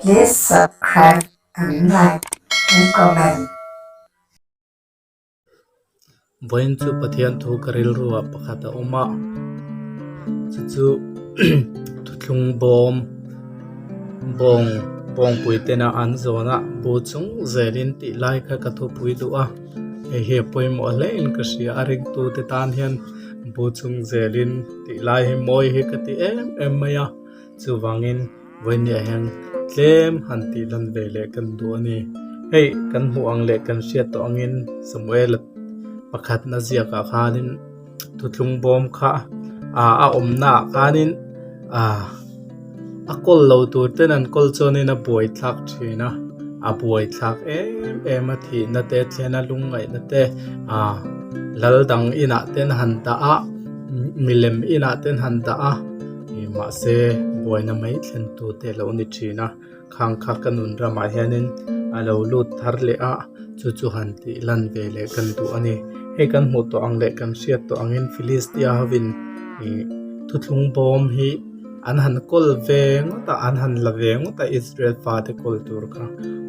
Please subscribe and like and comment. Vawiin chu Pathian thu ka rilru ah pakhat a awm a, chu chu thuthlung bawm bawng bawngpui tena an zawn a bu chung zelin tih lai kha ka thupui duh a, hei hi a pawimawh hle in ka hria a ringtu te tan hian bu chung zelin tih lai hi mawi hi ka ti em em mai a. Chuvangin vawinia hian tlem han tih lan ve leh kan duh a ni. Hei kan hmuh ang leh kan hriat tawh angin Samuela pakhatna ziakah khanin thuthlung bawm kha ah a awmna ah khanin ah a kawl lo tur ten an kawl chuanin a buai thlak thin a, a buai thlak em em a thihna te thlen a lungngaihna te ah lal dang inah ten han dah a milem inah ten han dah a. Mahse buaina mai thlen tu te a lo ni thin a, khang kha ka nun ramah hianin a lo lut thar leh a, chu chu han tih lan ve leh kan duh a ni. Hei kan hmuh tawh ang leh kan hriat tawh angin Philistia hovin ih thuthlung bawm hi an han kawl ve ngawt a, an han la ve ngawt a Israel fate kawl tur kha.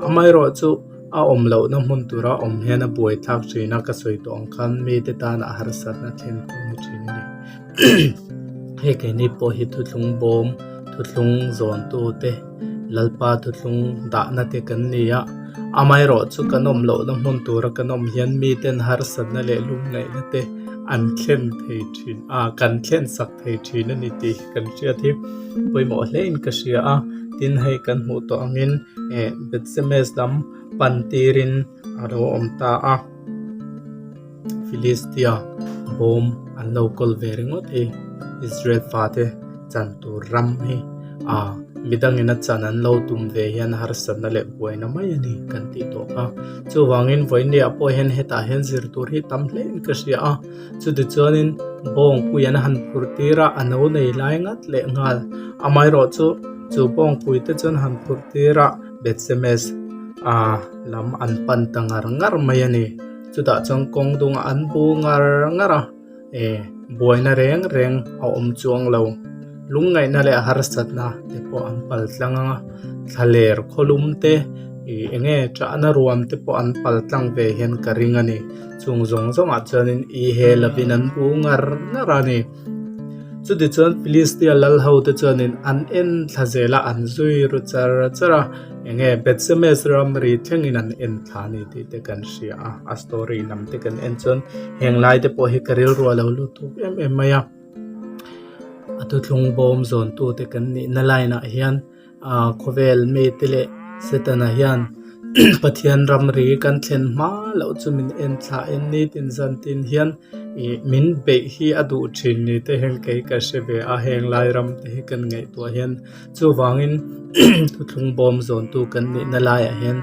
Amaherawhchu a awm lohna hmun tura awm hian a buaithlak thin a, ka sawi tawh ang khan mite tana harsatna thlen tu ni thin a ni. Hei keini pawh hi thuthlung bawm thuthlung zawn tu te Lalpa thuthlung dahna te kan ni a amaherawh chu kan awm lohna hmun tura kan awm hian miten harsatna leh lungngaihna te an thlen thei thin a kan thlen sak thei thin a ni tih hi kan hriat hi pawimawh hle in ka hria a tin hei kan hmuh tawh angin eh Bethsemes lam pan tirin a lo awm ta a. Philistia bawm an lo kawl ve ringawt hi Israel fate chan tur ram hi ah midangin a chan an lo tum ve hian harsatna leh buaina mai a ni kan tih tawh kha. Chuvangin vawinia pawh hian hetah hian zir tur hi tam hle in ka hria a, chutichuanin bawngpui an han phur tir a, a no nei lai ngat leh nghal. Amaherawhchu chu bawngpui te chuan han phur tir a Bethsemes ah lam an pan ta ngar ngar mai a ni. Chutah chuan kawng dungah an bu ngar ngar a, eh buaina reng reng a awm chuang lo. Lungngaihna leh harsatna te pawh an pal tlang ang a, thlaler khawlum te ih eng nge chahna ruam te pawh an pal tlang ve hian ka ring a ni. Chung zawng zawngah chuanin i he lovin an bu ngar ngar a ni. Chutichuan Philistia lal ho te chuanin an en thla zel a, an zui ru char char a, eng nge Bethsemes ramri thlengin an en thla a ni tih te kan hria a, a story lam te kan en chuan heng lai te pawh hi ka rilru a lo lut thuk em em mai a, a thuthlung bawm zawn tu te kan nihna line ah hian. Ah khawvel mite leh Setana hian Pathian ramri kan thlen hma loh chu min en thlah en nitin zan tin hian ih min beih hi a duh thin ni te hian kei ka hre ve a heng lai ram te hi kan ngaihtuah hian chuvangin thuthlung bawm zawn tu kan nihna laiah hian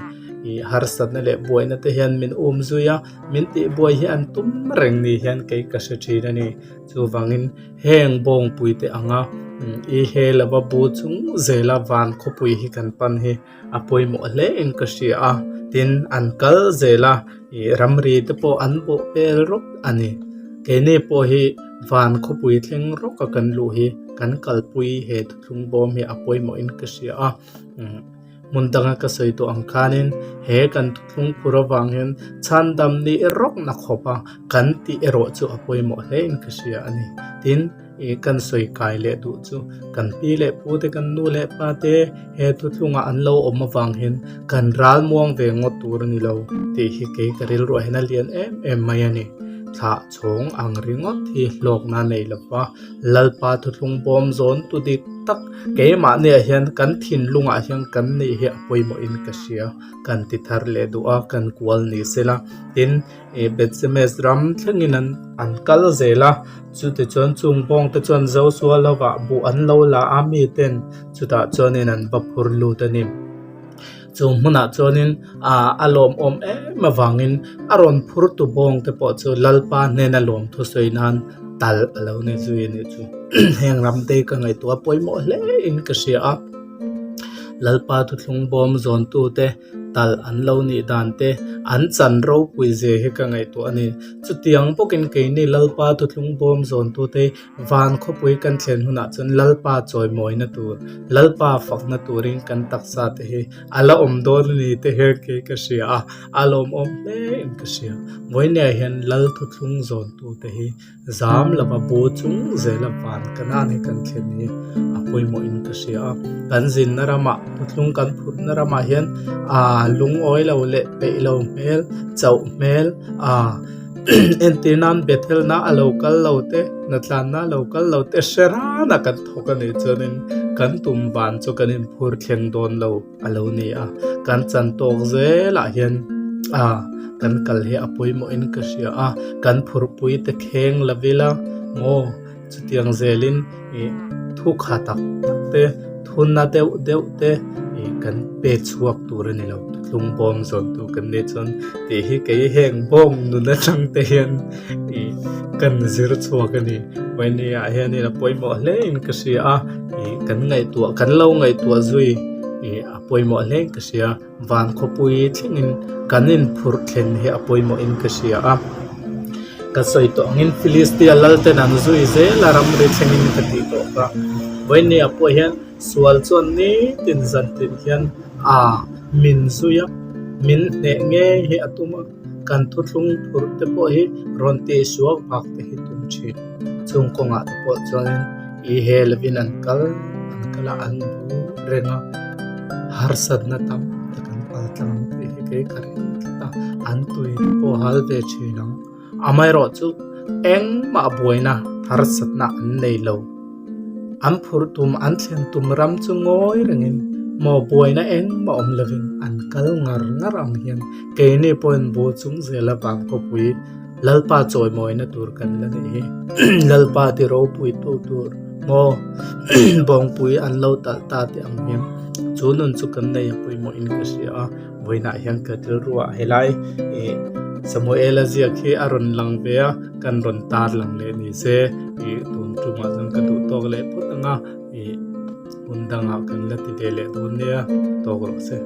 ih harsatna leh buaina te hian min um zui a min tihbuai hi an tum reng ni hian kei ka hre thin a ni chuvangin. Heng bawngpui te anga i he lova bu chung zela van khawpui hi kan pan hi a pawimawh hle in ka hria a tin an kal zel a ih ramri te pawh an bawh pel rawk a ni keini pawh hi van khawpui thleng rawk a kan luh hi kan kalpui he thuthlung bawm hi a pawimawh in ka hria a umm. Hmun danga ka sawi tawh ang khanin he kan thuthlung phur avang hian chhandam ni rawkna khawp a kan tih erawh chu a pawimawh hle in ka hria a ni. Tin, ih kan sawi kai leh duh chu kan pi leh pu te kan nu leh pa te he thuthlungah an lo awm avang hian kan ral muang ve ngawt tur a ni lo tih hi kei ka rilruah hian a lian em em mai a ni. Thlah chhawng ang ringawt hi hlawkna nei lova Lalpa thuthlung bawm zawn tu dik tak keimahniah hian kan thinlungah hian kan nih hi a pawimawhin ka hria kan ti thar leh duh a kan kual ni sela tin ih Bethsemes ram thlengin an an kal zel a chutichuan chung bawng te chuan Joshua lovah buh an lo la a miten chutah chuanin an va phur lut a ni. Chu hmunah chuanin ah a lawmawm em avangin a rawn phur tu bawng te pawh chu Lalpa hnena lawm thusawi nan tal a lo ni zui a nih chu. Heng ram te ka ngaihtuah pawimawh hle in ka hria a, Lalpa thuthlung bawm zawn tu te Talh an lo nih dan te, an chan ropui zia hi ka ngaihtuah a ni. Chutiang bawkin keini Lalpa thuthlung bawm zawntute van khawpui kan thlen hunah chuan Lalpa chawimawina tur, Lalpa fakna turin kan taksa te hi a la awm dawn a ni te hian kei ka hria a, a lawmawm hle in ka hria. Vawinia hian Lal thuthlung zawntute hi Zam lova bu chung zela van ka nan hi kan thlen hi a pawimawh in ka hria a, kan zinna ramah thuthlung kan phurhna ramah hian aaa lungawi lo leh peih lo hmel chauh hmel aaa entir nan Bethel na a lo kal lo te hnatlanna a lo kal lo te hre rana kan thawk a nih chuanin kan tum van chu kan inphur thleng dawn lo. a lo ni a kan chan tawk zelah hian ah kan kal hi a pawimawhin ka hria a kan phurhpui te kheng la vil a maw chutiang zelin ih thu kha tak tak te thu na deuh deuh te ih kan pe chhuak tur a ni lo thuthlung bawm zawn tur kan nih chuan tih hi kei heng bawng nun atang te hian ih kan zir chhuak a ni vawiin ah hianin a pawimawh hle in ka hria a ih kan ngaihtuah kan lo ngaihtuah zui ih a pawimawh hle in ka hria van khawpui thlengin kan inphurh thlen hi a pawimawh in ka hria a ka sawi tawh angin Philistia lal ten an zui zel a ramri thlengin ka tih tawh kha vawiin ah pawh hian sual chuan nitin zan tin hian aa min zui a min hneh ngei hi a tum a. Kan thuthlung phurh te pawh hi rawn tih suak vak te hi tum thin. Chung kawngah te pawh chuanin i he lovin an kal an kal a an bu reng a harsatna tam tak an pal tlang ang tih hi kei ka ring tlat a an tui te pawh hal ve thin ang. Amaherawhchu engmah buaina harsatna an nei lo. An phurh tum an thlen tum ram chu ngawi rengin maw buaina engmah awm lovin an kal ngar ngar ang hian keini pawhin bu chung zela vang khawpui Lalpa chawimawina tur kan la nih hi. Lalpa ti ropui tu tur maw bawngpui an lo talh ta teh ang hian chu nun chu kan nei a pawimawhin ka hria a. Vawiinah hian ka rilruah helai ih Samuela ziak hi a rawn lang ve a kan rawn tar lang leh ni se ih tun tumah chuan ka duh tawk leh phawt ang a ih hun dangah kan la ti ve leh dawn nia tawk rawh se.